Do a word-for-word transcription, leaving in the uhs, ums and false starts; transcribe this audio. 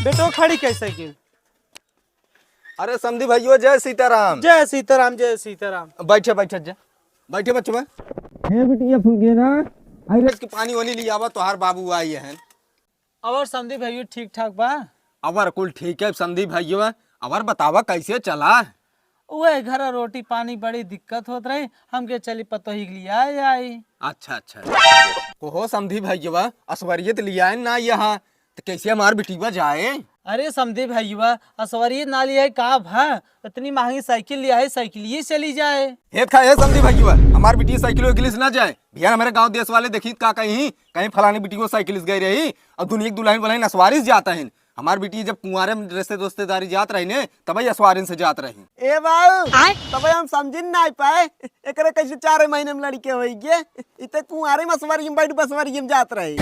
बेटो, खड़ी कइ साइकिल। अरे समधी भइयो, जय सीताराम। जय सीताराम, जय सीताराम। बैठे, बैठे जा, बैठे बचवा। हे बिटिया फुलगेना, आई रस के पानी वानी लियावा, तोहार बाबू आइ हैं। अउर समधी भइयो ठीक ठाक बा? अउर कुल ठीक है समधी भइयो। अउर बतावा कइसे चला? उहे घर रोटी पानी बड़ी दिक्कत होत रही, हमके चली पतोही के लियाए आई। अच्छा, अच्छा। कहो समधी भइयो, असवरियत लियाए ना यहाँ, त कइसे हमार बिटिया जाए? अरे समधी भइया, असवरी ना लियाए का भा? इतनी महँगी साइकिल लियाए, साइकिलिए चली जाए। हे खा, हे समधी भइया, हमार बिटिया साइकिल वाइकिल से ना जाए। भइया, हमरे गाँव देस वाले देखी का कहीं, कहीं फलानी बिटिया साइकिल से गइ रही अउर दुनिया के दुलहिन वलहिन असवारी से जात रहिन। हमार बिटिया जब कुंवारे में रिश्ते दोस्तेदारी जात रही ने, तबही असवारिन से जात रही। ए बाऊ, आय? तबही हम समझिन नाहीं पाए, एकरे कइसे चार महीने में लड़िके होइ गए, इते कुंवारे में असवारी में बैठ बसवारी में जात रही।